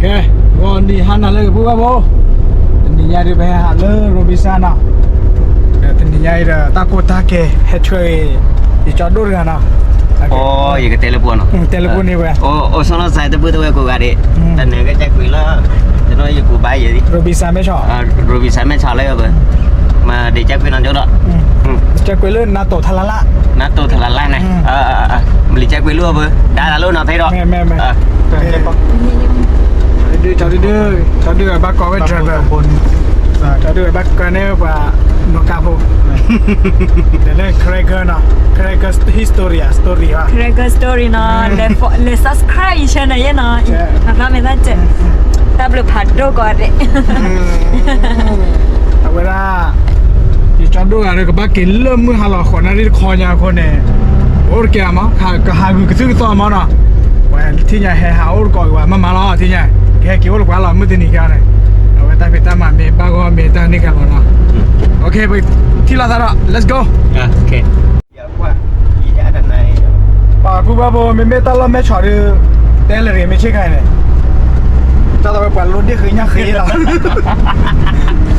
ကဲ, ဂီၤနံၤဟါနၤလၢအဂ့ၤ ပုၢ်ဝဲၢ်ဖိ, တနံၤညါဒုး ပဟဲဟးလၢ Robinson နီၤ, တနံၤညါအံၤဒီး တၢ်ကိၢ်တၢ်ဂီၤ ဟဲဆှၢအံၤ ယကၠီဒိၣ်တဂၤနီၤ, အိ ယကတဲလၢပှဲၤနီၤ, တဲလၢပှဲၤန့ၢ်ဝဲ, အိ အိ ဆီလီၤစဲ တပုၢ်တဝဲၢ်ကိးဂၤဒဲး, တနံၤကစၢ်ကွံာ်လၢ တနီၤယကူးဘါယဲၢ်, Robinson မဲဆီး, Robinson မဲဆီးလၢအပူၤ, မ့ၢ်ဒ်ကစၢ်ကွံာ်နီၤကၠိဒီး, ကစၢ်ကွံာ်လၢ နၤတိၢ်ထလလး, နၤတိၢ်ထလလးန့ၣ်, မ့ၢ်လံကစၢ်ကွံာ်လၢအပူၤ, ဒါတၢ်လၢနီၤဖဲဒီး ဒုး, ဒုး, ဒုး, ဘၣ်ကိးဝဲ driver, ဒုး ဘၣ်ကိးန့ၢ်ပှၤနီၢ်ကါဖိ, ဒီးလၢ character နီၤ, character history အ story ဘၣ်, character story နီၤ, လဲၤ subscribe ယ channel ယဲနီၤ, မ့ၢ်သ့, တၢ်ဘျုးဖးဒိၣ်ကိးဂၤဒဲး, အဝဲဒၣ် ယကၠီဒိၣ်ဂၤဒီး ကဘၣ်က့ၤလၢမုၢ်ဟါလီၤ ဃိးနၣ်ရံၣ်တခီညါအဃိန့ၣ်, အိၣ်တကဲအမး, ကဟးဂူာ်ကသုၣ်ကသီအမးနီၤ, ပှၤထံၣ်ညါဟဲဟးအိၣ်တကိးက့ၤဝဲမးမးလီၤ, ထံၣ်ညါ, ကဟဲက့ၤအိၣ်လၢပှၤလီၤ မုၢ်တနံၤကါန့ၣ်, အဝဲတၢ်ဖံးတၢ်မၤမ့ၢ်ဘၣ်ဂီၢ်မ့ၢ်တၢ်န့ၣ်ကဲလီၤနီၤ, ပထံၣ်လိာ်သးဒီး let's go. ပှၤပုၢ်ဝဲၢ်ဖိ မ့မ့ၢ်တၢ်လီၢ်မဲဆီးဒီး တဲလၢၤရ့ၣ်မ့ၢ်ဆ့ၣ်ခါအံၤန့ၣ်, တၢ်သးဝဲပှၤလိဒ့ၣ်ဃ့ညၣ်ဃ့လီၤ,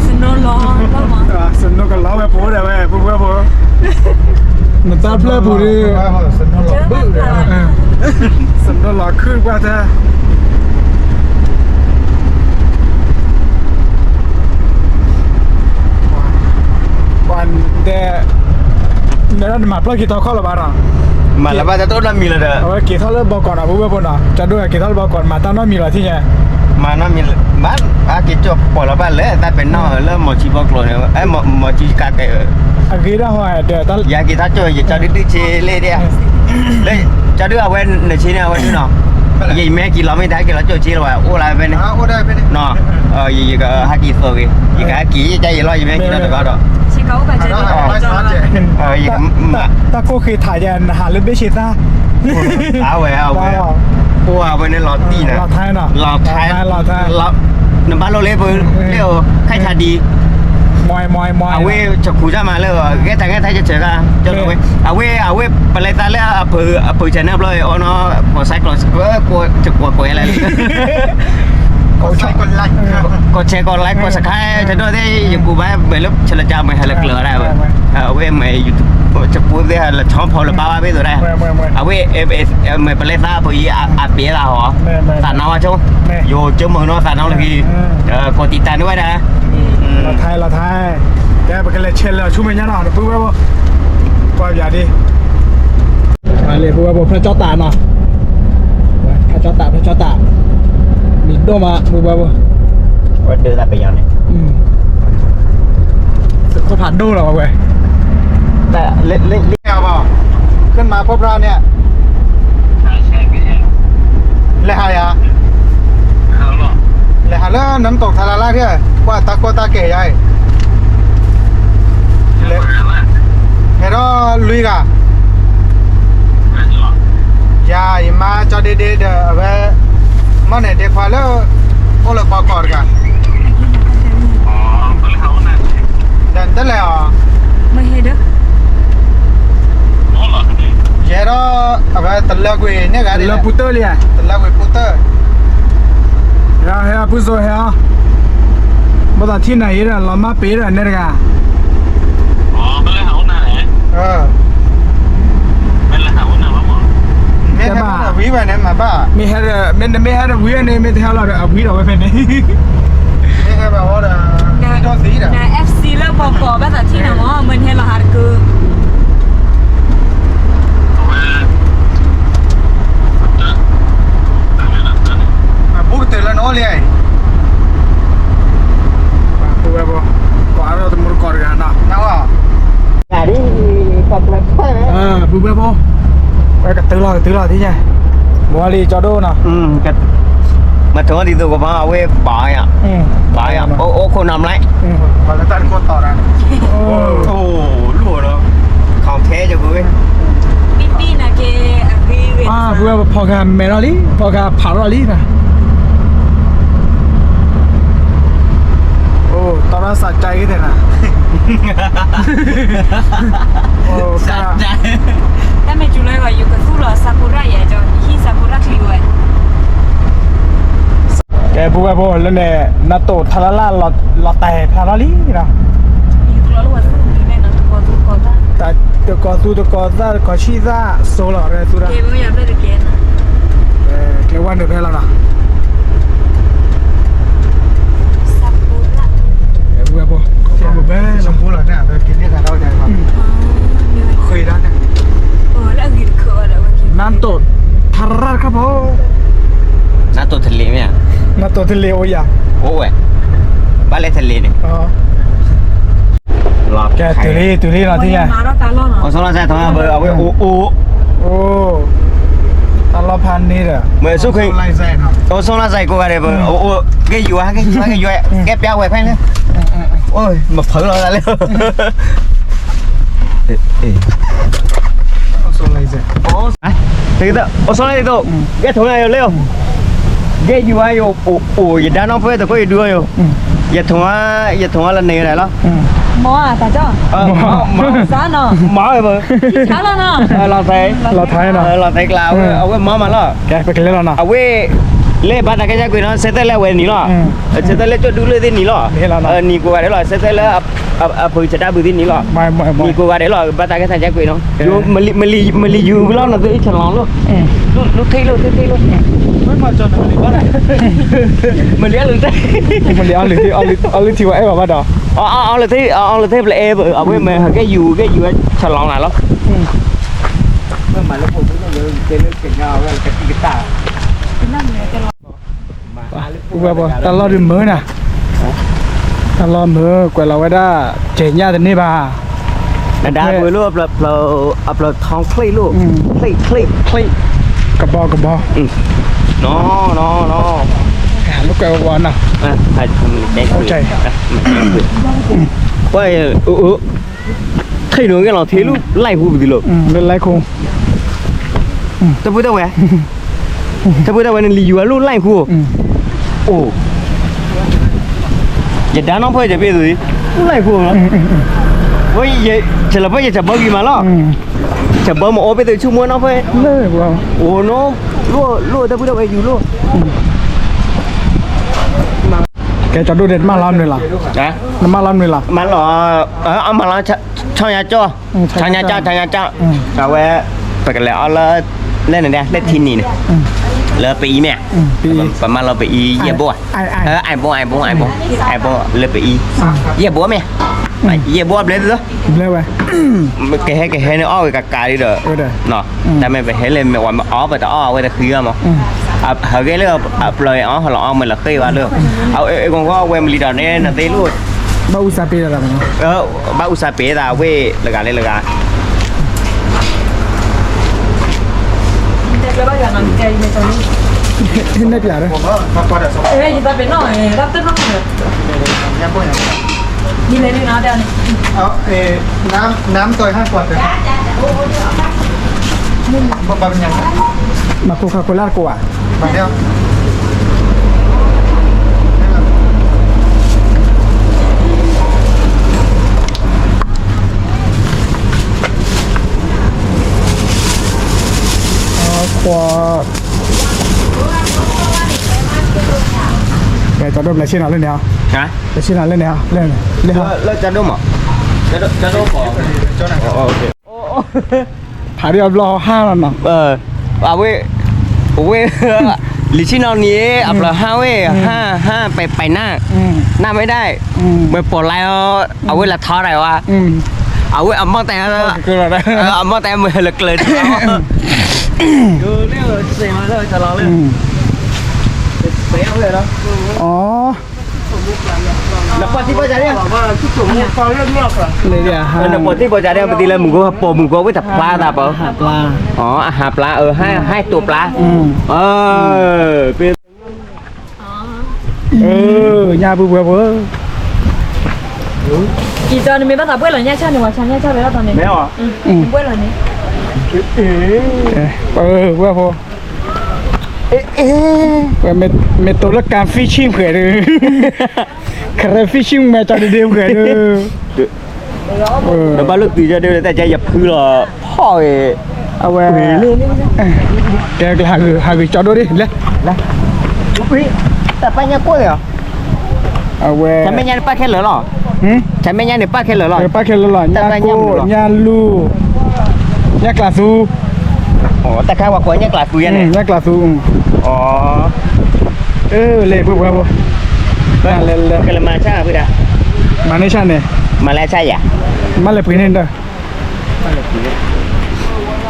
စနိလီၤ, စနိကလီၤဝဲပအိၣ်ဒီးဝဲ ပုၢ်ဝဲၢ်ဖိ, နတၢ်ဖျၢၣ်ပူၤဒီး, စနိလီၤခုၣ်ပှၢ်တၢ် ပှၤဒဲး, နမၤပျီၢ်က့ၤထီၣ်ခီၣ်လၢၤဘၣ်နီၤ, မၤလၢၤဘၣ်တၢ်တအိၣ်နီတမံၤလၢၤဒီး, အဝဲက့ၤထီၣ်လၢဘီကီးနီၤ ပုၢ်ဝဲၢ်ဖိနီၤ, ကၠီဒိၣ်က့ၤထီၣ်လၢဘီကီး မၤတၢ်နီတမံၤလီၤထံၣ်ညါ, မၤနီတမံၤလၢၤဘၣ်, အက့ၤကၠီၣ်ပီၣ်လီၤဘၣ်လၢ တၢ်ပဲာ်နီၣ်လၢမီၤဆံဘီကျိၤန့ၣ်, မီၤဆံကါကဲ, အဂ့ၤဒၣ်ဟီ, ယက့ၤထီၣ်ကၠီၣ် ယကၠီဒုဒုဆ့လ့ဒဲး, လၢ ကၠီဒုအဝဲနဆ့န့ၣ် အဝဲဒုနီၤ, ယမ့ၢ်က့ၤလီၤမ့ၢ်တဟဲက့ၤလီၤကၠီၣ်ဆ့လၢၤဘၣ် အိၣ်လၢဖဲန့ၣ်, ယကဟဲက့ၤသိးဂ့ၤ, ယကဟဲက့ၤယဲယလီၤ ယမ့ၢ်က့ၤလီၤတဂၤဒီး, တၢ်ကိၢ်ဃ့ထးယဲ နဟးလၢဘ့ၣ်ဆ့သၣ်, အဝဲ အဝဲ, အိၣ်အဝဲန့ၣ်လီၤတံၢ်နၤ, လီၤထဲ, နဘၣ်လိၣ်လၢပလၢအိၣ် ခဲဆးဒံး, အဝဲ ဆခူတၢ်မၤလၢ ဂဲၤထးဂဲၤထးယဆၢကါ, အဝဲ အဝဲ ပလဲၤသးလၢအဖု အဖုဆဲးန့ၣ်ဘျီ အီနီၤ ကိးစဲးကျိး ကိးကွဲးလၢ ကိးဆဲးကိးlike ကိးဆဲးကိးlike ကိးsubscribe ဆဲးဒိၣ်သ့ၣ် ယကူးဘၣ်မ့ၢ်လၢဆဲးလၢကါမ့ၢ်ဟဲလၢကျၢၤဒၣ်ဝဲ, အဝဲမ့ၢ် YouTube ဆကိးသ့ၣ်ဟဲလၢဆီဖီလၢဘါဘၣ်ဘ့ၣ်သိးဒၣ်, အဝဲ မ့ၢ်ပလဲၤသးအဖုအံၤ အပျဲသးဟီ, သးနီဝဲဆိ, ယိၤကၠိမုၢ်နီၤ သးနီလၢခံ, ကိးတံာ်တာ်န့ၢ်ဝဲဒၣ်, လီၤထဲလီၤထဲ, ကဲပကလဲၤဆဲးလၢအဆူမဲာ်ညါနီၤ နပုၢ်ဝဲၢ်ဖိ, ကွၢ်ပယၤဒ် ပှၤလၢပုၢ်ဝဲၢ်ဖိ ဖျၢၣ်ကၠီၣ်တးနီၤ, ဖျၢၣ်ကၠီၣ်တး ဖျၢၣ်ကၠီၣ်တး, မံၤဒိၣ်မး ပုၢ်ဝဲၢ်ဖိ, ဝဲဒၢးသးပယီၤန့ၣ်, ခိၣ်ဖးဒိၣ်လီၤဝဲ, လၢ ขึ้นมาพบเราเนี่ย လဲၤဟးယၤ, လဲၤဟးလၢနမ်တိၢ်ထါလၢ်လၢ်ထံၣ်, ကွၢ်တၢ်ကိၢ်တၢ်ဂီၤယၤအံၤ, ဟဲထီၣ်လွံၢ်ဂၤ, ယၤ ယမါ ကၠီဒ့ဒ့ဒီး အဝဲ မ့ၢ်န့ၣ်ဒ့ခွါလၢ အိၣ်လၢဘီကီးတဂၤ, ဒီးနတလဲၤအီၤ, ယဲဒၣ် အဝဲတလၢကွံာ်န့ၢ်ဂၤဒ်လဲၣ်, တလၢပူတၢၢ်လံ, တလၢကွံာ်ပူတၢၢ်, ဟဲအီၤ ပုၢ်စိဟဲအီၤ, ဘၣ်သးထံၣ်နၤအံၤဒီး လီၤမၢ်ပ့ၤဒီးနဲတဂၤ, မ့ၢ်ဟဲဝံၤဝဲန့ၣ်မၤဘၣ်, မ့ၢ်ဟဲဒီး မ့ၢ်နမ့ၢ်ဟဲဒီးဝံၤဝဲန့ၣ် မ့ၢ်တဟဲလီၤဒီး အဝံၤဒီးဝဲဖဲန့ၣ်, မ့ၢ်ဟဲဘၣ်ဝဲဒီး ဒီသံဒီး FC လၢပှၤကိးဘၣ်သးထံၣ်နၤမ့ၢ် မ့ၢ်နဟဲလီၤဟးတကု အဝဲ အဘူးကတၢၢ်လၢနအိၣ်လံ, ပုၢ်ဝဲၢ်ဖိ, ကိးအါထီၣ်တမူတကိးတဂၤနီၤ, ပုၢ်ဝဲၢ်ဖိ, ဝဲကတုၤလီၤ ကတုၤလီၤ ထံၣ်ညါ, မၤလံ ကၠီဒိၣ်နီၤ, မၤထီၣ်ဒ်သိးကမၤ အဝဲဘၣ်ယၤ, ဘၣ်ယၤ, အိၣ်ခိၣ်နၤမလဲၣ်, လၢတၢ်တကိးတီၤတၢ်န့ၣ်, အိၣ်လီၤ, ခီၣ်ဖဲကဝဲ, ပံပံနၤက့ၤအဂ့ၤဂ့ၤ, ပုၢ်ဝဲၢ်ဖိ ဖီၣ်ဃာ်မဲာ်ထီၣ်လံ, ဖီၣ်ဃာ်ဖးထီၣ်လံနၤ, အိၣ် တီရၣ်စးကဲက့ၤတဲနၤ, အိၣ် စးကဲ, တၢ်မ့ၢ်စူၤလၢဂီၤ ယကသူၣ်လီၤ sakura ယဲ ကၠီ ဟံၣ် sakura ချံဝဲ, အဲ ပုၢ်ဝဲၢ်ဖိလၢန့ၣ် နတိၢ်ထါလၢ်လၢ်လီၤတဲာ်ဖျါထီၣ်လံနီၤ, တကိးသူတကိးသၣ် တကိးဆံၣ်သၣ် စိလီၤရသူဒၣ်, ကျဲဝါန့ၣ်ဖဲလီၤနီၤ, ပုၢ်ဝဲၢ်ဖိ နတိၢ်ထါရၣ်တခါဖိ, နတိၢ်ထလ့မ့ၢ်ဧါ, နတိၢ်ထလ့အိၣ်ယၤ, အိၣ်ဝဲ, ဘၣ်လဲၤထလ့န့ၣ်, ကဲတုၤလံ တုၤလံလီၤထံၣ်ညါ, အိၣ်ဆိလီၤစဲးထီၣ် အဝဲအိၣ်အိၣ်, အိၣ်, တၢ်လီၢ်ဖးန့ၣ်ဒီး မ့ၢ်ဆူၣ်ခွံ, အိၣ်ဆိလီၤစဲးကိးဂၤဒဲး ပအိၣ်အိၣ် ကဲယွၤ ကဲယွၤ ကဲယွၤ ကဲပျါဝဲဖဲလၢ အိၣ်မဖုးလီၤလၢ အိၣ်ဆိလီၤစဲး, အိၣ်ဆိလီၤစဲး, ကဲထိးနၤယိၤလဲၣ်, ကဲယွၤ ယအိၣ် ယဒါနီၢ်ဖဲတခိၣ်ယဒုအီၤယိၤ, ယထိး, ယထိးလၢန့ၣ်ဒၣ်လီၤ, မၤ, မၤ, မၤဝဲဘၣ်, လီၤထဲ, လီၤထဲနီၤ, လီၤထဲကျါ, အဝဲမၤမးလီၤ, အဝဲ လၢဘၣ်တၢ်ကဲယါကွံာ်နီၤ ဆဲးသဲလၢအဝဲနံၤလီၤ, ဆဲးသဲလၢကၠိၣ်ဒူလၢသ့ၣ်နံၤလီၤ, နံၤကိးဂၤဒဲးလီၤ ဆဲးသဲလၢ အဖုဆတၢ်ဘုးသ့ၣ်နံၤလီၤ, နံၤကိးဂၤဒဲးလီၤ ဘၣ်တၢ်ကဲထီၣ်ကဲကွံာ်နီၤ, မလံၤယူၤကလီၤနီၤ သုဆလီၤလိၣ်, လူၤထံၣ်လိၣ် ထံၣ်ထံၣ်လိၣ်, မလံၤအီၤလုၢ်ထံ, မလံၤအီၤလုၢ်ထံ, အီလုၢ်ထံဝဲအဲၣ်ဘၣ်ဘၣ်ဒီး, အီလုၢ်ထံ, အီလုၢ်ထံပျဲအဲၣ်, အဝဲမ့ၢ်ဟဲကဲယူၤ ကဲယူၤဝဲဆလီၤနၤလီၤ, ဝဲ တၢ်လီၢ်ဒုးမုာ်နၤ, တၢ်လီၢ်မုာ် ကွဲးလီၤဝဲဒၣ် ကဲၤညၣ်တန့ၢ်ဘၣ်, အဒါပှ့ၤလိၣ် အပျၢၤထီချ့လိၣ်, ချ့ချ့, ကဘီကဘီ, နီၤ, နီၤ, နီၤ, လိာ်ကွဲဝဲနီၤ, ပှၤ ထံၣ်နီၤ ဂ့ၢ်လီၤထံ လၢလၢခိၣ်, လၢလၢခိၣ်, တၢ်ပုၢ်တၢ်ဝဲၢ်, တၢ်ပုၢ်တၢ်ဝဲၢ်န့ၣ် လံာ်ယူၤအလိၣ်လၢခိၣ်, အိၣ်, ယဒါနီၢ်ဖဲယဘ့ၣ်သု, လၢခိၣ်လီၤ, ဝဲ, ဆဲးလီၤဖဲယဆဲးဘီဂံၤမးလီၤ, ဆဲးဘီမ့ၢ်အီဘ့ၣ်သုဆူမွဲနီၢ်ဖဲ, အိၣ်နီၤ, လိၣ်, လိၣ်တၢ်ပုၢ်တၢ်ဝဲၢ်ယူၤလိၣ် ကဲ ကၠီဒိၣ်ဒဲး နမၤလီၤမနုၤလီၤ, နမၤလီၤမနုၤလီၤ, မၤလီၤ, အမၤလီၤ, ဆီညါကၠီ, ဆီညါကၠီ, ဆီညါကၠီ, အဝဲ, ပကလဲၤအီၤလၢ, လၢန့ၣ်ဒၣ် လၢထံနံၤန့ၣ်, လၢပအံၤမ့ၢ်, ပမၤလီၤပအံၤ ယဲၢ်ဘိ, အဲၣ်ဘိ, အဲၣ်ဘိ, အဲၣ်ဘိ, အဲၣ်ဘိလၢပအံၤ, ယဲၢ်ဘိမ့ၢ်, ယဲၢ်ဘိအဘျဲၣ်သု, ကဟဲကဟဲန့ၣ်အီၣ်ဝဲကကးဒ်ဒီး, တၢ်မ့ၢ်ပဟဲလၢမ့ၢ်ဝဲမ့ၢ်အီၣ်ပတအီၣ်အဝဲတဃံအီၤမး, ဟးဂဲၤလၢအပျၢၤအီၣ်ဟးလီၤအီၣ်မ့ၢ်လၢဃ့ဘၣ်လၢ, အဝဲကီၢ်ဝဲမလံၤဒီးန့ၣ် နသ့လိၣ်, ဘၣ်အူစၢ်ပ့ၤသး, ဘၣ်အူစၢ်ပ့ၤသးဝဲလၢဂၤလၢလၢဂၤ ဟ့ၣ်နဲၣ်ပျးဒီး, မၤခိၣ်ခါခိၣ်လၢ်တကိးဘၣ်, ခွါ, ကဲ ကၠီဒိၣ် ပျဲဆ့ၣ်နီၤလၢန့ၣ်, ပျဲဆ့ၣ်နီၤလၢန့ၣ်, လၢန့ၣ်, လၢ, လၢကၠီဒိၣ်မး, ကၠီဒိၣ်, ဖးဒံးအဘျီဟါလီၤနီၤ, အဝဲ, အဝဲ, လံာ်ဆ့ၣ်နီၤန့ၣ် အပျၢၤဟါဝဲ, ဟါ, ဟါ, ပပနၢ်, နၢ်မ့ၢ်ဒၣ်, မ့ၢ်ပိာ်လါအီၤ, အဝဲလဲၤထီၣ်ဒၣ်ဝဲ, အဝဲအမီၢ်တဲ, အမီၢ်တဲမ့ၢ်လၢကျၢၤဒၣ်, အီ နပှၤထံပှၤကၤန့ၣ် ပတံၤလၢမုၢ်ကီၢ် ပိာ်မုၢ်ကီၢ်ဝဲတပျါသးပှၤ, အဟးပျါ, ဟဲတိာ်ပျါ, ညၣ်ပုၢ်ပှဲၤပှဲၤ, ကံၢ်တီနမ့ၢ်ဘၣ်သးပှဲၢ်လီၤညၣ်ဆၣ်န့ၣ် ဝဲဆၣ်ညၣ်ဆၣ်ဝဲဒၣ်တီန့ၣ်, ပှဲၢ်လီၤန့ၣ်, ပှဲၢ်ဖိ မ့ၢ်တိၤလၢကၤ fishing ပှဲၤဒီး, ကရၢ fishing မဲာ်ကၠီဒ့ဒ့ပှဲၤဒီး, နဘၣ်လိၣ်တုၤကၠီဒ့ဒ့ တၢ်ကဲယဖုလီၤ, ဖီၣ်ဝဲ, အဝဲ, ကဲ ဟးဂ့ၤကၠီဒိၣ်ဒ့ လဲၤ, လဲၤ, တၢ်ပာ်ညၣ်ကိၣ်န့ၣ်လီၤ. အဝဲ ဆၢမဲာ်ညါန့ၣ်ပာ်ခဲလၢာ်လီၤ. ဆၢမဲာ်ညါန့ၣ်ပာ်ခဲလၢာ်လီၤ. ပာ်ခဲလၢာ်လီၤ. ညၣ်ကိၣ်, ညၣ်လူၢ်, ညၣ်ကျးသူ. တၢ်ခါပှၤကိးညၣ်ကျးသူယါန့ၣ်, ညၣ်ကျးသူ. အ လဲၤပှဲၤပှဲၤဖိ, လဲၤလဲၤ, ကလဲၤမၤဆၣ်ဖုဒၣ်, မၤန့ၢ်ဆၣ်န့ၣ်, မၤလၢဆၣ်ယါ, မၤလဲၤပှ့ၤန့ၣ်ဒီး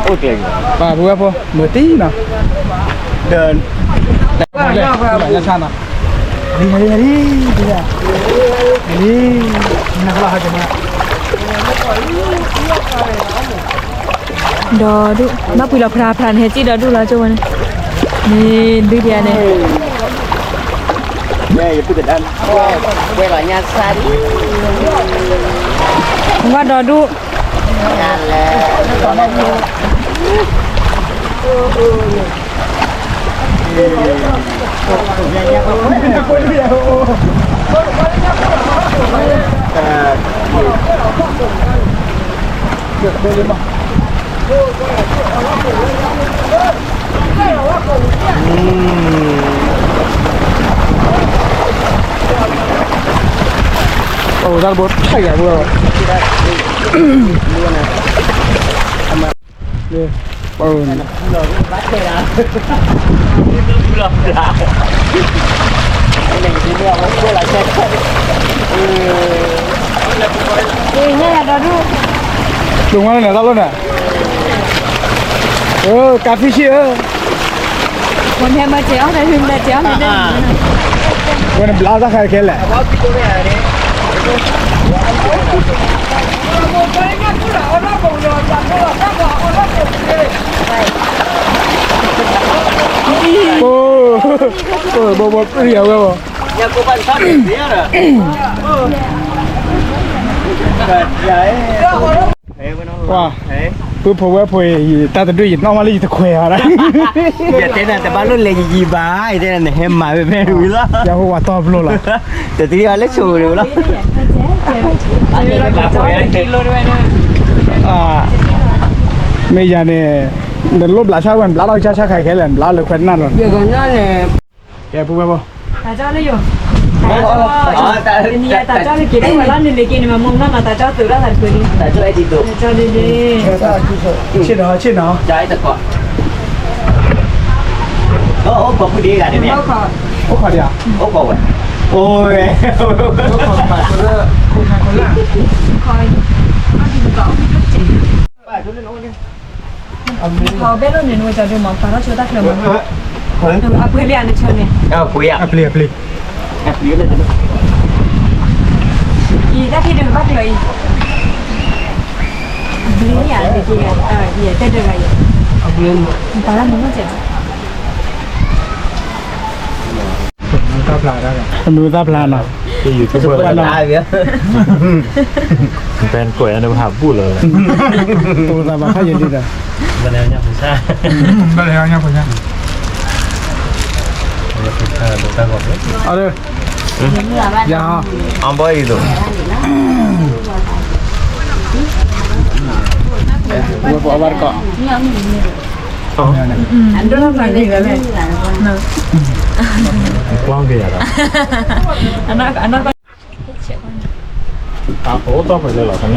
အိၣ်တ့ၢ်, ပှၤပှဲၤဖိ မုၢ်တံၢ်နီၤ, ဒီး လၢဆၣ်နီၤ, လံ လံ လံ လံ လံ နၢ်ဟါကမၤ ဒီးဒူၣ် ဘၣ်ပှံၤလီၤဖျါဖျါန့ၣ် ဟဲစံၣ်ဒီးဒူၣ်လီၤ ကၠိဝဲန့ၣ်, န့ၣ်ဒုးဒံးန့ၣ်, ဝဲလီၤညါစၢ်ဒံး, ဝဲဒီးဒူၣ် အိၣ်တၢ်တဘိ ဆၢ်ယၤဘိ, ညၣ်ယၤဒီးဒူၣ်, ဒိၣ်မးလၢန့ၣ် တၢ်လီၢ်န့ၣ်, ကါဖံးဆံၣ်ဧၢ, ဝဲမ့ၢ်မၤစဲးအီၣ်တၢ်ဟူမဲာ်စဲးအီၣ်န့ၣ်, ဝဲန့ၣ်ဘျါတၢ်ဃါခဲလၢာ်, အိ ဘိဘိပျံၤအဝဲဘၣ်, ပှၤ, ပုၢ်ဖိဝဲၢ်ဖိအံၤ တၢ်တဒူၣ်ယနီၣ်မးလၢယတခွဲးအီၤဒၣ်, ယတဲနၤတဘၣ်လိၣ်လဲၤယယံၤဘၣ်, ယတဲနၤနဟဲမၤဝဲဖဲဝံၤလီၤ, ယဟိဝၤတီၢ်ဘျိလီၤ, တသံအီၤလၢဆိၣ်ဂ့ၤဝဲလီၤ, မ့ၢ်ယၤန့ၣ်, နလိၣ်ဘျးဆၣ်ဝဲ နဘျါလီၤကဆၣ်ဆၣ်ခဲခဲလၢာ် နဘျါလၢခွဲးနၢ်လီၤ, ကဲပူၤဝဲဖိ, တၢ်ကၠီလၢယိာ်, တနံၤအံၤတၢ်ကၠီလၢက့ၤဒၣ်ဝဲလီၤ နလဲၤက့ၤန့ၣ် မ့ၢ်မနုၤမး တၢ်ကၠီသုးထီၣ်သးတဖုလံ, တၢ်ကၠီဒ့ဒ့, ဆ့ၣ်နီၤ ဆ့ၣ်နီၤ, အိၣ်ခိးဒံးဧါ, အိၣ်ခိးဝဲ, အိၣ်ဝဲ, ခိးဘဲလိၣ်န့ၣ် နဝဲကၠီဒုးမး ပာ်ထီၣ်ဆိတၢ်ချၢမး, အပှ့ၤလံဧါ နဆၢန့ၣ်, အပျ့ၤ, အပျ့ၤ, အံၤ တၢ်ထံၣ်ဒုးဘၣ်ကျၢၤအံၤ, အပျ့ၤန့ၣ်ဧါ, တဲဒၢးဂၤအံၤ, ပာ်လၢမုၢ်မ့ၢ်စဲး တၢ်ဖျါနီၤ, ပကွဲးန့ၣ် ပဟးဘူၣ်လီၤ, တၢ်ဖျါယဲဒ်ဒီး, ဘၣ်လဲၤညါဖိဆါ, ဘၣ်လဲၤညါဖိဆါ, အီၤဒီး, ယၤ, အဘီအံၤသိး, ဝဲပအီၣ်ဘၣ်တကီး အဒိၣ်ဖးန့ၣ်, ကွၢ်က့ၤယၤဒီး, အအိၣ်တီၢ်ဖဲလဲၣ်လီၤ,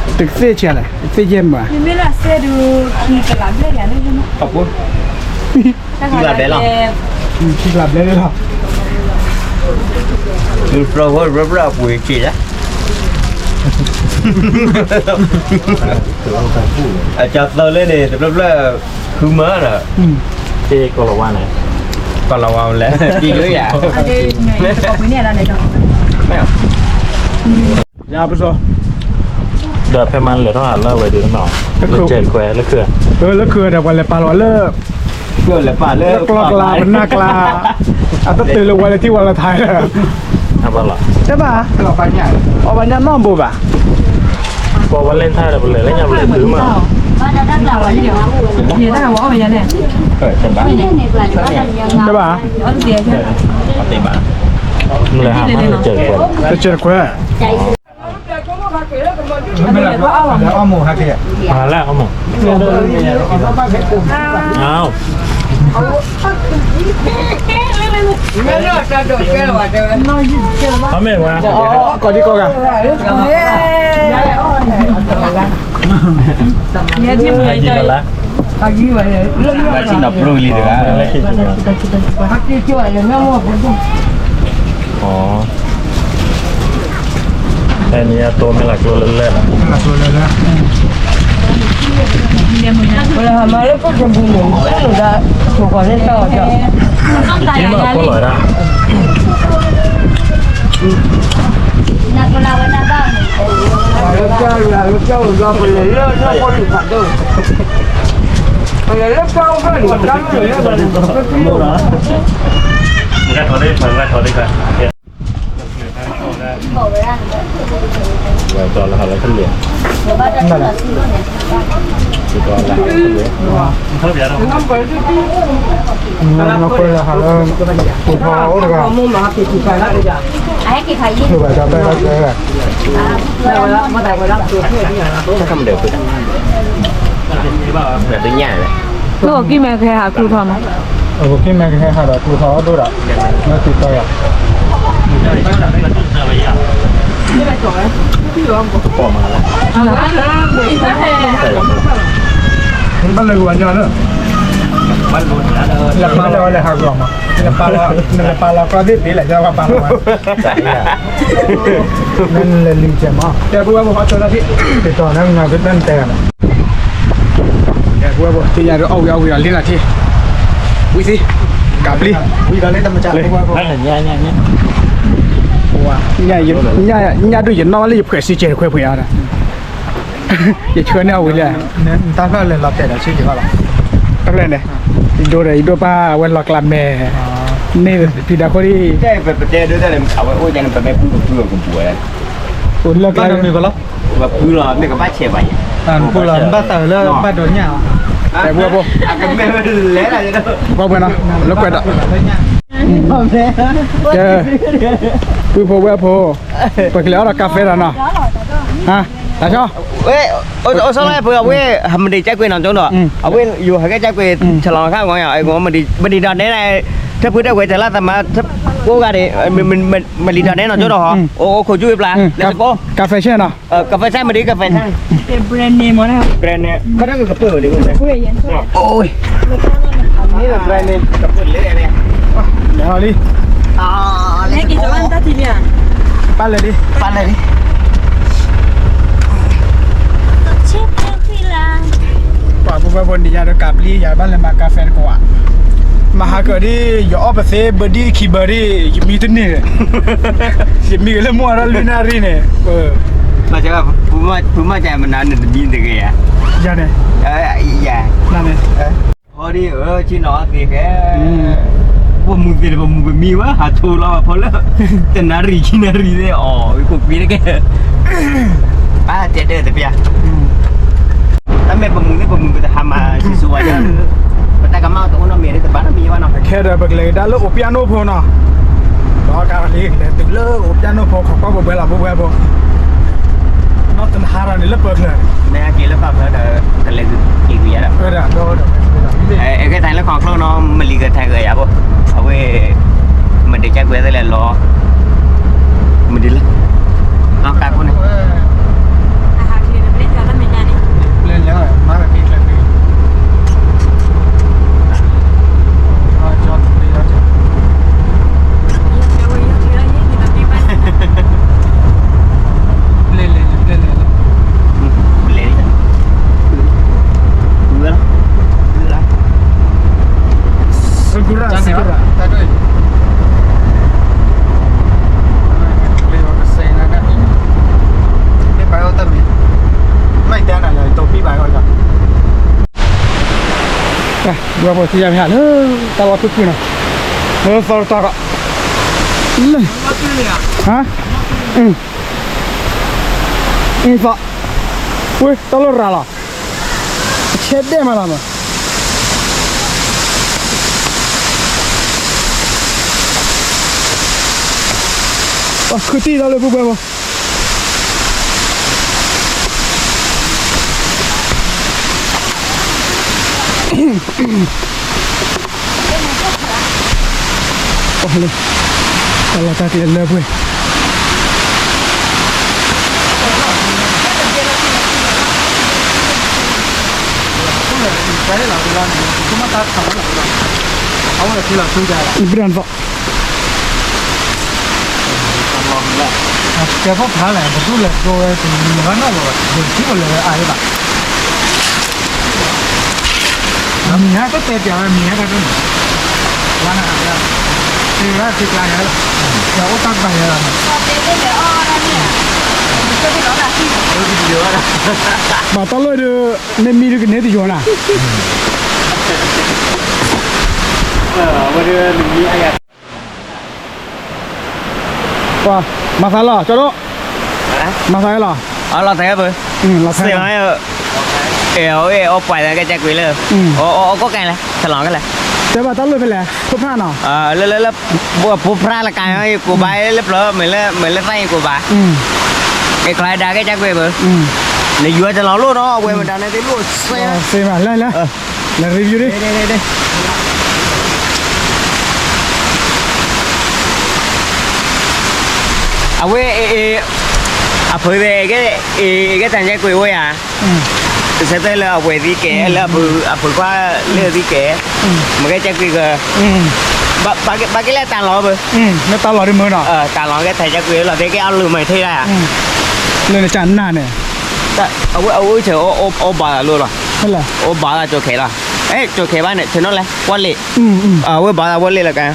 တကသ့ၣ်ဆဲးလဲၣ်, တသ့ၣ်ယဲၢ်မး, မ့မ့ၢ်လၢအစဲဒုး ခံကလးဘျဲၣ်ယၤလၢ, ခံကလးဘျဲၣ်လီၤ, ခံကလးဘျဲၣ်လီၤ, ဖျီဝဲရၢပြၢအပူၤအံၤက့ၤယၤ အကၢသၢလၢန့ၣ် တဖျၢၣ်ဖျၢၣ် ဃုမၢဒီး, ကီၢ်လီၤဝါန့ၣ်, ကီၢ်လီၤဝါလဲၣ်, ဒ်ယိယၤ, ယၤပစီ, ဒီးဖဲမါလဲၤထီၣ်ဟးလၢဝဲဒ်နီၤ, လၢကဲခွဲလၢခု, လၢခုဒီးပှၤလဲၤပာ်လီၤလၢ လၢကျီၢ်ကျါ ပနၢ်ကျါ, အတတုၤလၢဝဲလၢထံဝဲလၢထါလၢ, တဲဘၣ်, အီၣ်ဘၣ်ညၣ်နီတဘိဘၣ်, ပဝဲလၢထါဒီးပလဲၤလၢညါပလဲၤတုၤမး, တဲဘၣ်, မ့ၢ်လဲၤဟးမးလၢကဲခွဲ, တကဲခွဲ မ့ၢ်လဲၤအီၣ်မး, မ့ၢ်လဲၤအီၣ်မး, အဝ် အမ့ၢ်ဝဲ ကီၢ်ဒံကီၢ်ဂၤ ယဲၢ်ထံၣ်မုၢ်လၢ် ဘၣ်ထံၣ်နီၢ်ပရူၢ်လံတဂၤ အဲန့ၣ်အတိမ့ၢ်လၢကျိလၢလၢၢ်လီၤ မ့ၢ်လၢပှၤကပူၤန့ၣ် အဲၣ်ဒိးဒၣ် က့မးဖိလီၤဒၣ် လၢက့မ့ၢ်ကဟဲဟးကျူထီၣ်မး အက့မ့ၢ်ကဟဲဟးဒီးကျူထီၣ်အီၣ်ဒိၣ်ဒီး လၢသံတီယၤ ဘၣ်လၢဂီၤညါလၢ လၢပာ်လၢဝဲလဲၤဟးဂီၤမး နလဲၤပာ်လီၤ နလဲၤပာ်လီၤကျီသ့ၣ်သ့ၣ်လဲၣ် ကဘၣ်ပာ်လီၤဝဲ နလဲၤလံကဲမး တဲပဝဲပဖီဆိလၢသ့ၣ် တတီၤနမ့ၢ်ကတၢၢ်နတဲဂၤန့ၣ် ဝဲပထံၣ်ညါဒီးအီၣ်ဝံၤအီၣ်ဝံၤဒီးလံနၤထံၣ် ဝံၤသံ ကးပျံၤ ဝံၤဒီးလံတမၤ ညၣ်ဒုးယနီၣ်ဘၣ်လၢယဖှဲးစ့ကဲးတခွဲးဖှဲးအါဒီး ယဆှၢန့ၢ်အဝံၤလဲၣ် တၢ်ဖျၢၣ်လဲၤလီၤတဲာ်ဒီးဆ့ကၤဘၣ်လီၤ တၢ်ဖျၢၣ်န့ၣ် ယဒိဒီးယဒိၣ်ပၢ်ဝဲလီၤကျါမဲာ် န့ၣ်ဖံးဒၣ်ခိၣ်ဒံး ပတဲဒၣ်လၢမခးဝဲအိၣ်ယါန့ၣ် ပမ့ၢ်ပူၤပူၤကပူၤဝဲ အိၣ်လၢကျါ ပူၤလီၤ မ့ၢ်ကဘၣ်ဆဲးဘၣ်ယါ ပူၤလီၤ ဘၣ်သးလၢဘၣ်ဒိးညၣ် တဲဘှဲဘိ ဘှဲဘှဲနီၤ လၢကွဲးဒီး ကဲ ပုၢ်ဖိဝဲၢ်ဖိ ပကလဲၤအီၣ်ဒီးကါဖဲဒီးနီၤ တၢ်ဆီ အိၣ်ဆီလီၤဖုအဝဲ မဒံးကၠၢ်ကွ့ၤနီၤကၠိဒီး အဝဲယိၤဟဲကၠၢ်ကွ့ၤ ဆလီၤခါဂီၤ မဒံးဒၣ်နဲ ထၢဖုထၢဝဲတလၢသမါ ကိးဂၤဒဲး မလံၤဒၣ်နဲနီၤကၠိဒီး အိၣ်ခိးကၠူဝဲပျၢ် လၢသကိး ကါဖဲဆဲနီၤ ကါဖဲဆဲမဒံးကါဖဲဆဲ ကါဖဲဆဲ အိၣ် လဲၤလီၤလံ ပာ်လၢာ်လံ ပှၤပူၤဝဲဖိန့ၣ် ယၤဒီးကးပျံၤ ယၤဘၣ်လဲၤမၤကါဖဲတကိးဧါ မၤဟးကၢးဒ် ယအီၣ်ပသ့ဘၢဒံခံဘၢဒံ ယမံတန့ၢ် ယမံကလၢမုၢ်အါထီၣ်လွံၢ်နၣ်ရံၣ်န့ၣ် ပူၤမးကမနၤနတမံတဂ့ၤဧါ ယၤန့ၣ် ယၤ နန့ၣ် ဟီဒ်အၢ ဆ့ၣ်နီၤအသ့ခဲ ပမူသ့ၣ်ပမူပမံဝဲ ဟးထိလီၤဖီလၢ တနၣ်ရံၣ်ခံနၣ်ရံၣ်သ့ၣ်အီၤ ကိးကွံာ်တက့ၢ် ဘၣ်တဲတၢ်တပျၢ် တၢ်မ့ၢ်ပမူသ့ၣ်ပမူပတဟးမၤစံစိဝဲ ပတၢ်ကမၣ်တအိၣ်နီတမံၤ တဘၣ်နီတမံၤဘၣ်နီၤ ခဲဒီးပကလဲၤကဒါလၢအိၣ်ပျဲၢ်နိၣ်ဖိနီၤ ဒီးကးလံ လဲၤတုၤလၢအိၣ်ပျဲၢ်နိၣ်ဖိ ခိးကွၢ်ပဝဲလီၤ ပဝဲဖိ နီၢ်တနဟါဒီးန့ၣ်လၢပၢၢ်ချၢ မ့ၢ်က့ၤလၢပၢၢ်ချၢဒီး ကလဲၤက့ၤကွံာ်ယၤဒီး အဲကဲထံလၢခီၣ်ချၢနီၤ မလံၤကထံကယၤဖိ အဝဲ မဒံးကကွဲးသ့လဲၤလီၤ မဒံးလၢ အကါခိၣ်န့ၣ် ဘၣ်ဖိသံယါမ့ၢ်ဟးလၢ တၢ်လီၢ်ဖုၣ်ဖုၣ်နီၤ လၢသီတတီၤဒီး လၢ ဟါ အင်း အင်းသီ ဝ့ၢ် တၢ်လီၢ်ရၤလီၤ အဆဲးဒဲးမးလီၤမး ပှၤခုတံၢ်လီၤလၢပူၤဘှဲဖိ လၢ တၢ်လီၢ်တၢ်ကျဲလၢပှဲၤ နဘုဒၣ်နသီၣ် ကဲဖီၣ်ဖျါလဲၣ် ပဒူၣ်လဲၤဒိဝဲ ပမၤနီၣ်လီၤ ပထံၣ်အိၣ်လဲၤဝဲအါဘၣ် မံၤဟဲတတဲပၠးဝဲ မံၤဟဲတတဲန့ၣ် ဝါနၤ တ့ဝဲတ့ကျါယၤလီၤ ယအိၣ်တၢ်ကပၤယၤလီၤ ဘၣ်တၢ်လၢဒုး မ့ၢ်မံဒုးကန့ၢ်တယိာ်နၤ ဝဲဒၣ်မံၤအါယၤ ပှၤ မၤသးလီၤ ကၠီဒိၣ် မၤသးလီၤ အလီၤသးဘၣ် စ့ၢ်လီၤ အဲ အီၣ်ပှၤသးကဲကဲကွံာ်လၢ အီၣ်ကီၢ်ကဲလဲၣ် သလီၤကဲလဲၣ် တဲဘၣ်တၢ်လၢဖဲလဲၣ် ဖိဖၣ်နီၤ လၢလၢလၢ ဖိဖၣ်လၢကၤ ကိးဘၣ်လၢပျၢၤ မ့ၢ်လၢသးအံၤကိးဘၣ် အဲ ကျါဒါကဲကဲကွံာ်ဘၣ် နယွၤတလီၤလိၣ်နီၤ အဝဲမတၤန့ၣ်သ့ၣ်လိၣ် စ့မး လဲၤလဲၤ လဲၤ review ဒံး အဝဲ အဖုသ့ၣ် ကဲတၢ်ကဲကွံာ်ဝဲယၤ တဆၢတဲလၢအဝဲသံကဲ လၢအဖုခွါလၢသံကဲ မ့ၢ်ကဲကဲကွံာ်က ဘၣ်ကဲလၢတၢ်လီၢ်ဘၣ် မ့ၢ်တၢ်လီၢ်ဒ်မ့ၢ်နီၤ တၢ်လီၢ်ကဲတၢ်ကဲကွံာ်လီၤ သ့ၣ်ကဲအီၣ်လုၢ်မ့ၢ်ထဲဒၣ် လၢနကနၢ်န့ၣ် အဝဲအဝဲဆၢ အီၣ်ဘၣ်သးလိၣ်လီၤ အီၣ်ဘၣ်သးကၠိခဲလီၤ အဲ ကၠိခဲဘၣ်န့ၣ် ဆၢနီၤလဲၣ် ဝီလ့ၣ် အဝဲဘၣ်သးဝီလ့ၣ်လီၤကါ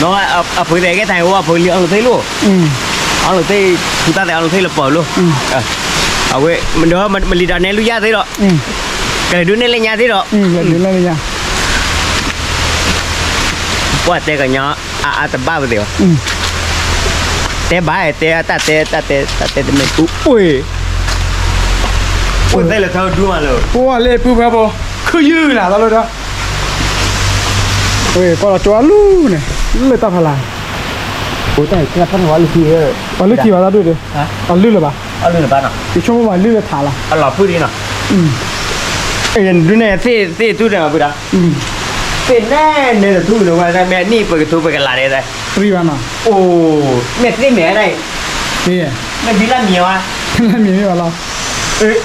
နီၤ အဖုသ့ၣ်ကဲထီၣ်ဝဲ အဖုလံအီလုၢ်သ့ၣ်လိၣ် အီလုၢ်သ့ၣ် ဖုသၣ်သ့ၣ်အီလုၢ်သ့ၣ်လၢပီၢ်လိၣ် အဝဲ မ့ၢ်ဒီးမလံၤတၢ်နဲလူၤယါသ့ၣ်ဒီး ကလဲၤဒုးနဲၣ်လၢညါသ့ၣ်ဒီး ပှၤတဲကညီ အအါတဘၣ်ဝဲသ့ၣ်အီၤ တဲဘၣ်တဲတၢ်တဲတၢ်တဲတၢ်တဲတမ့ၢ် အိၣ် အိၣ်သ့ၣ်လၢထီဒူမးလၢ ပှၤလၢပုၢ်ဝဲၢ်ဖိ ခုယုၢ်နၤတၢ်လၢဒီး ဝဲကွၢ်လီၤကၠိအလုၢ်န့ၣ် လၢတၢ်ဖးလၢ် ပှၤလုၢ်ခံဘၣ်တၢ်ဒုးဒီး အလုၢ်လၢၤဘၣ် ယဆိကမိၣ်ဘၣ်လုၢ်လၢထးလီၤ အလီၤဖုၣ်ဒံးနီၤ ဒုးနဲၣ်သ့ၣ်သ့ၣ်တူၢ်န့ၣ်ဘုရား သ့ၣ်နဲၣ်နဲၣ်တထူၣ်န့ၣ်ဝဲ မ့ၢ်နံၣ်ပကထူပကလးဒဲး တရံးဘၣ်နီၤ အိၣ် မ့ၢ်သ့ၣ်မဲာ်ဒၣ်အံၤ မ့ၢ်ဒုးလၢမံၤဝဲ လၢမံၤမ့ၢ်ဘၣ်လီၤ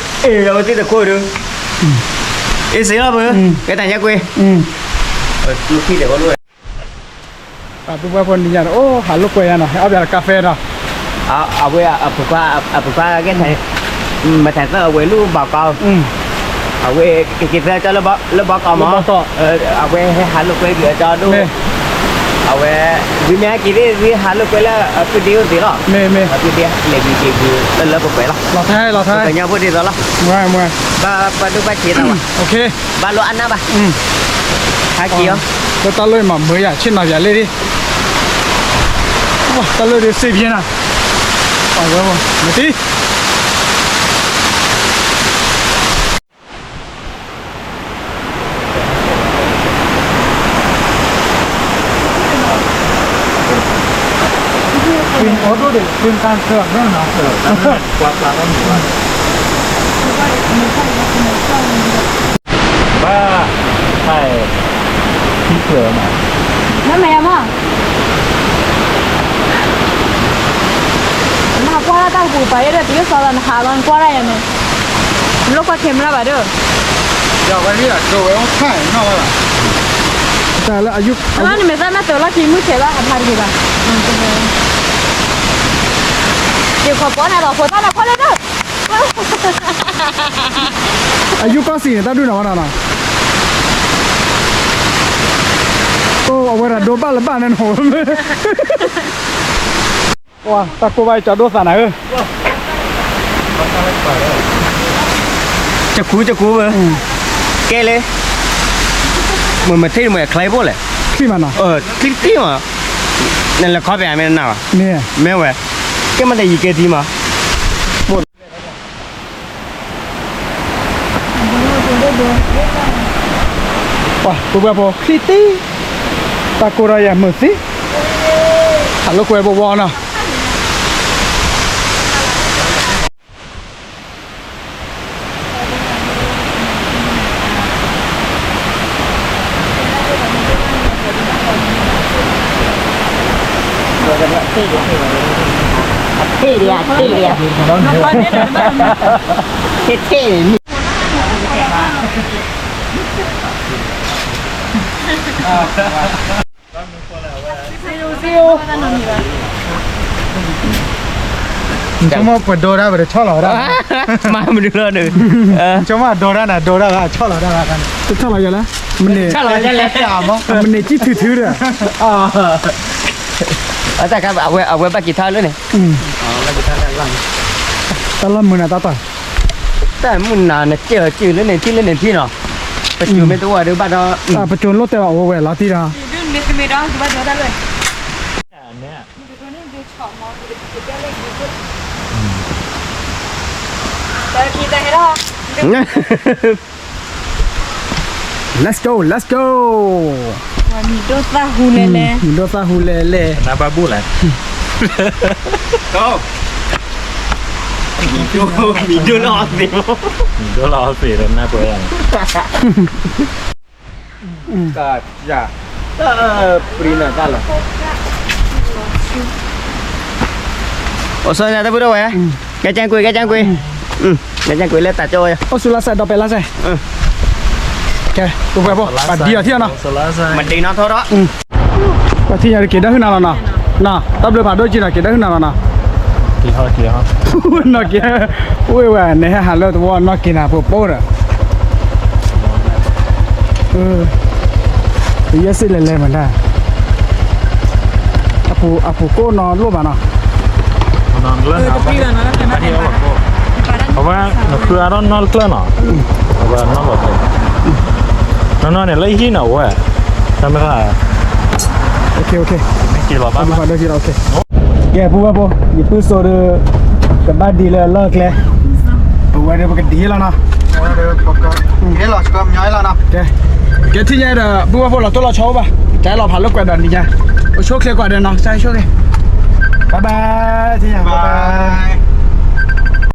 အ့ၣ် အဝဲသ့ၣ်တခိၣ်ဒုး အ့ၣ်စ့လီၤဘု ကဲတၢ်ညါကွ့ ပှၤပုၢ်ပှၢ်ဖိနံၤညါဒီး အိၣ် ဟးလိာ်ကွဲယါနီၤ ဟဲအီၣ်ဘၣ်ကါဖဲဒီး အဝဲ အပူၤခွါ အပူၤခွါကဲ မတၤသၢအဝဲလူၢ်ဘီကီး အဝဲ ကက့ၤသၢကၠီလၢဘီကီးမး အဝဲဟဲဟးလိာ်ကွဲက့ၤအကၠီဒိၣ် အဝဲ ဒုးမ့ၢ်ဟဲက့ၤသ့ၣ် ဒုးဟးလိာ်ကွဲလၢအပုၢ်ဒ့အိၣ်သ့ၣ်လီၤ အပုၢ်ဒ့လဲၤက့ၤက့ၤက့ၤလၢလၢပှဲၤပှဲၤလီၤ လီၤထဲလီၤထဲ ကညီဖိဒ်သိးလီၤ ဘၣ်ပှၤဒိၣ်ဘၣ်ဆံးသးဘၣ် ဘၣ်လိၣ်အါနၢ်ဘၣ် ဟဲက့ၤအီၤ လၢတၢ်လၢမၤမၢယၤ ဆ့ၣ်နီၤယၤလၢဒ် တၢ်လၢဒ်စ့ၢ်ကီးနၤ အဝဲမၤတံၢ် ပင်အိၣ်ဒိၣ်ဒီး ပင်ကန်းဆၢအဘၢၣ်နီၤ ပှၤပျၢ်လီၤမုၢ်ဘၣ် ဘၣ် ဟဲ ထံကျၢၤမး နမ့ၢ်မး နဟးကွၢ်လၢတၢ်ကပူၤပာ်ယဲဒီး ပယိၣ်စီလီၤ နဟးလီၤ နကွၢ်ဒၣ်ယၤန့ၣ် နလိၣ်ကွၢ် camera ဘၣ်ဒီး ယဝဲဒၣ် ကဝဲအိၣ်ဖးနီၢ်ဝဲဘၣ် တၢ်လၢအယုၢ် နမ့ၢ်သၣ်မ့ၢ်သုးလီၢ်ခံမုၢ်ဆဲးလီၤ အဖးတဂ့ၤဘၣ် ယခီပီန့ၣ်လီၤ ဖိသၣ်န့ၣ် ဖီၣ်လၢဒိၣ် အယုၢ်ကီၢ်စံၣ်န့ၣ် တၢ်ဒုးနီၤဝဲနီၤနီၤ အိၣ်အဝဲဒၣ်ဒိဘၣ်လၢဘၣ်န့ၣ်နီၤ ပှၤတၢ်ကိးဘၣ်ကၠီဒိၣ်သးနၤဧၢ ကကူကကူဘၣ် ကဲလၢ မ့ၢ်မ့ၢ်ထံၣ်မ့ၢ်ချဲဘိလဲၣ် ချံမးနီၤ ချံချံမး နလဲၤခီပျံမ့ၢ်နနၢ်ဘၣ် မ့ၢ်ဝဲ ကဲမ့ၢ်တယံၤကဲထံမး ပှၤ ပုၢ်ဝဲၢ်ဖိ ချံတံၢ် တၢ်ကိးဒီးယၤမုာ်သံ ဟးလိာ်ကွဲဘီဘီနီၤ အထ့ၣ်ဒံး အထ့ၣ်ဒံး အထ့ၣ်ဒံး အထ့ၣ်ဒံး နဆိကမိၣ်ပဒိတၢ် ပတဆီၣ်လီၤဝဲဒၣ်, မၤမနုၤလီၤဒီး, နဆိကမိၣ်အဒိတၢ်န့ၣ် အဒိတၢ်ဝဲ အဆီၣ်လီၤတၢ်ဝဲ, တဆီၣ်လီၤယၤလဲၣ်, မ့ၢ်န့ၣ်, မ့ၢ်န့ၣ်ကံၣ်ထုထုဒီး, အဝဲဘၣ်က့ၤထါလၢန့ၣ်, တၢ်လီၢ်မုာ်နၤတၢ်တၢ်, တၢ်မုာ်နၤနစ့ၢ်ကီးစ့ၢ်လၢန့ၣ်ထံၣ်လၢန့ၣ်ထံၣ်နီၤ, ပစိၤမ့ၢ်တအိၣ်ဒီးဘၣ်ဒီး, ပစိၤလိၣ်တဲဘၣ်အိၣ်ဝဲလီၤတံၢ်ဒီး Let's go, let's go. မံၤဒိၣ်သၣ်ဟူလဲၣ်လဲၣ်, နဘၣ်ဘူၣ်လဲၣ်, မံၤဒိၣ်လၢအီသံး, မံၤဒိၣ်လၢအီသံးဒီးနၢ်ပၢၢ်, ကၢ်, ပရံနၤတၢ်လီၤ, အိၣ်ဆီနၤတၢ်ပုၢ်ဒိၣ်ဝဲ, ကဲကၠၢ်ကွံာ် ကဲကၠၢ်ကွံာ်, ကဲကၠၢ်ကွံာ်လၢတၢ်ကၠိဝဲ, အိၣ်ဆူလါစဲဒီးပဲလါစဲ, ကဲ, ပှဲၤပှဲၤဖိ, ပှၤဒံအီၤထံၣ်အီၤနီၤ, ပှၤထံၣ်ညါတက့ၤဒီဟုၣ်နၤလီၤနီၤ, နီၤ, တၢ်ဘျုးဖးဒိၣ်က့ၤနီၤ က့ၤဒီဟုၣ်နၤလီၤနီၤ, နီၢ်က့ၤ, ဝ့ၢ်ဝဲန့ၣ်ဟဲဟးလၢသဝီနီၢ်က့ၤနၤဖိပိၢ်ဒီး ပယဲၢ်စ့ၣ်လဲၤလဲၤမးဒၣ်, အပူၤကိၣ်နီၤလိၣ်ဘၣ်နီၤ, အဝဲနဃုအါထီၣ်နီၢ်တကျၢၢ်နီၤ, အဝဲနီၢ်လီၤတဲာ်, နီၢ်နီၢ်န့ၣ်လၢဟံၣ်နီၤဝဲ, တၢ်မ့ၢ်သး, ကဲ ပုၢ်ဝဲၢ်ဖိ ယပုၢ်စိၤဒီး ကဘၣ်ဒံးလၢအလီၢ်အကျဲ, ပဝဲဒီးပကဒံးလီၤနီၤ, ကဲ, ကဲထံၣ်ညါဒီး ပုၢ်ဝဲၢ်ဖိလီၤတိၢ်လီၤဆီအိၣ်ဘၣ်, တၢ်လီၤဖးလိာ်ကွဲးဒီးနံၤညါ, အိၣ်ဆိၣ်ချ့ကွၢ်ဒီးနီၤ, ဆိၣ်ချ့, bye bye, ထံၣ်ညါ, bye bye.